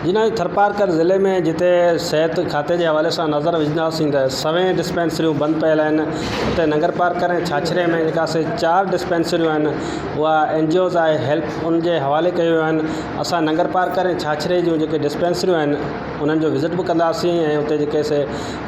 جي ناظرين ٿرپارڪر ضلعي ۾ جتي صحت کاتي جي حوالي سان نظر وجهنداسين ته سوين ڊسپينسريون بند پيل آهن اتي ننگرپارڪر ۽ ڇاڇري ۾ جيڪا سي چار ڊسپينسريون آهن اها اين جي اوز آهي هيلپ ان جي حوالي ڪيون ويون آهن اسان ننگرپارڪر ۽ ڇاڇري جون جيڪي ڊسپينسريون آهن انهن جو وزٽ به ڪنداسين ۽ اتي جيڪي سي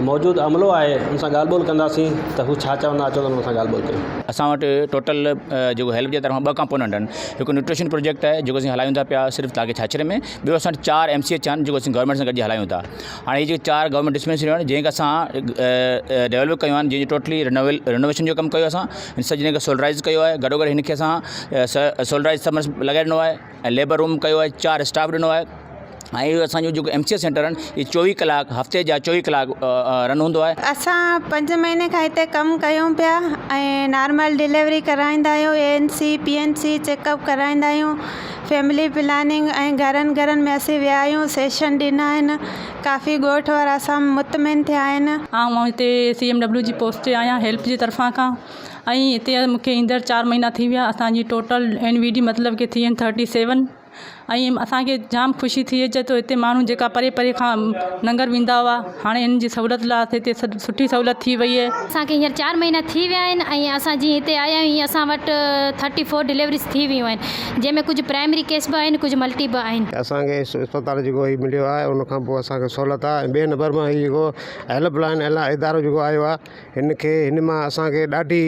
موجود عملو آهي ان سان ڳالهه ٻولهه ڪنداسين ته هو ڇا چوندا اچو ته انهن سان ڳالهه ٻولهه ڪيون. اسان وٽ ٽوٽل جيڪو هيلپ جي طرفان ٻه ڪمپوننٽ آهن هڪ نيوٽريشن پروجيڪٽ آهي جيڪو اسين هلايون ٿا پيا صرف تعلقي ڇاڇري ۾ ٻيو اسان وٽ چار ايم سي ايڇ آهن جيڪو اسين گورنمينٽ سان گڏجي هلايون ٿا هاڻي هي جيڪي چار گورنمينٽ ڊسپينسريون آهن جنهن کي اسان ڊيولپ ڪيون آهن جنهن جي ٽوٽلي رينويل رينوويشن جو ڪم ڪيو اسان سڄي کي سولرائز ڪيو آهي گڏو گڏ هن کي اسان سولرائز سمرس لڳائي ڏنو آهي ۽ ليبر روم ڪيو آهي چار اسٽاف ڏنو آهي ۽ اهو اسانجو جيڪو ايم سي ايڇ سينٽر آهن اهي 24 ڪلاڪ هفتي جا 24 ڪلاڪ رن هوندو آهي. اسان پنج مهيني کان هتي ڪم ڪيون پيا ۽ نارمل ڊليوري ڪرائيندا آهيون A N C P N C check up ڪرائيندا آهيون فيملي پلاننگ ۽ گهرن گهرن ۾ اسين ويا آهيون سيشن ڏنا آهن ڪافي ڳوٺ وارا اسان مطمئن ٿيا آهن. آئون هتي سي ايم ڊبليو جي پوسٽ تي آهيان هيلپ جي طرفان کان ۽ هتي مون کي ايندڙ چار مهينا ٿي ويا اسان جي ٽوٽل اين وي ڊي مطلب ڪي ٿي آهن ٿرٽي سيون ۽ اسان کي جام خوشي ٿئي چي ٿو هتي ماڻهو جيڪا پري پري کان ننگر ويندا هئا هاڻي هن جي سهولت لاء هتي سٺي سهولت ٿي وئي آهي. اسان کي هينئر چار مهينا ٿي ويا آهن ۽ اسان جيئن هتي آيا آهيون اسان وٽ ٿرٽي فور ڊليوريز ٿي ويون آهن جنهن ۾ ڪجهه پرائمري ڪيس به آهن ڪجهه ملٽي به آهن. اسان کي اسپتال جيڪو هي مليو آهي ان کان پوء اسان کي سهولت آهي ۽ ٻئي نمبر مان هي جيڪو هيلپ لائن ادارو جيڪو آيو آهي هن کي هن مان اسان کي ڏاڍي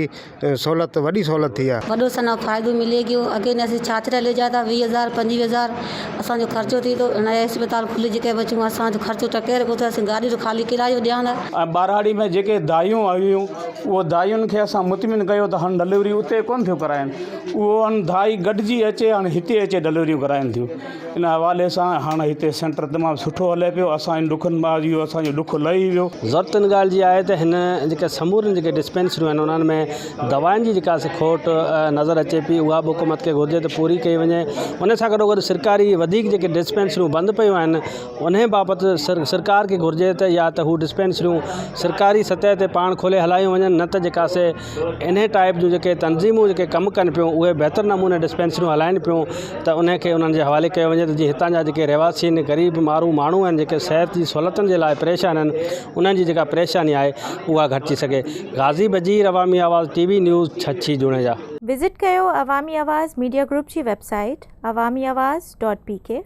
سهولت وڏي سهولت ٿي آهي. وڏو سنو فائدو ملي گيو اڳي نه اسين ڇاڇري هليو جا ته 20 هزار 25 هزار اسان جو خرچو ٿي ٿو هن اسپتال کلي جيڪي بچون اسان جو خرچو ٽڪي رکو ته اسين گاڏي جو خالي ڪرايو ڏيان ٿا. ۽ ٻهراڙي ۾ جيڪي دايون هيون اهو داين کي اسان مطمئن ڪيو ته هاڻ ڊليوري اتي ڪونه ٿيون ڪرائين اهو هاڻ دائي گڏجي اچي هاڻ هتي اچي ڊليوريون ڪرائين ٿيون ان حوالي سان هاڻ هتي سينٽر تمام سٺو هلي پيو اسان ان ڏکن مان اهو اسان جو ڏک لهي ويو. ضرورت ان ڳالهه جي آهي ته هن جيڪي سمورين جيڪي ڊسپينسريون آهن انهن ۾ دوائن جي جيڪا سي کوٽ نظر اچي پئي اها به حڪومت کي گهرجي ته پوري ڪئي وڃي ان سان گڏو گڏ سرڪاري وڌيڪ جيڪي ڊسپينسريون بند پيون آهن انهي بابت سرڪار کي گهرجي ته يا ته هو ڊسپينسريون سرڪاري سطح تي پاڻ کولي هلايون وڃن نه ته جيڪا سي انهي ٽائيپ جون جيڪي تنظيمون جيڪي ڪم ڪن پيون اهي بهتر نموني ڊسپينسريون هلائن پيون ته انهي کي انهن جي حوالي ڪيو وڃي ته جيئن هتان جا جيڪي رهواسي آهن غريب مارو ماڻهو آهن جيڪي صحت جي سهولتن جي لاء پريشان آهن انهن جي جيڪا پريشاني آهي اها گهٽجي سگهي Ghazi Bajeer Awami Awaz T V news Chhachhi Juneja. Visit ڪيو عوامي آواز ميڊيا گروپ جي website Awami Awaz dot P K.